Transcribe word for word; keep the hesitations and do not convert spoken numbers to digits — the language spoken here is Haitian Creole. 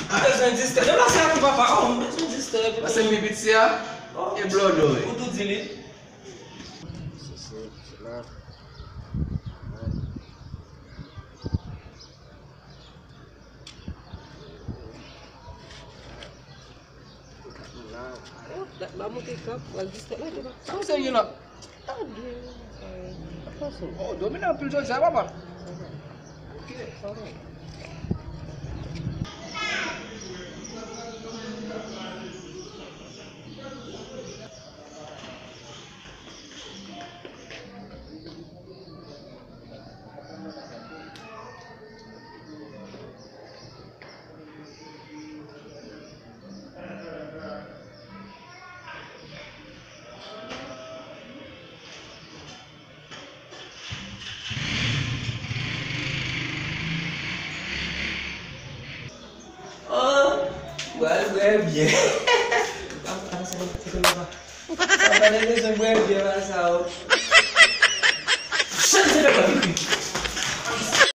M bezwen distè. Deplase a tou, papa. Oh, m bezwen distè. Pase m pi piti a. Oh. E blodo, wi. Ou tou di li. Sesi, sela. Oh, dat ba moute kap, pral distè la, devan. Sa w se gen la? Tande. Oh, domine anpil jodi a, papa. Ok, pardon. Oh, m pral bwè byè. Papa, papa, sa pa te konn papa. Papa, te bezwen bwè byè, pa sa, oh.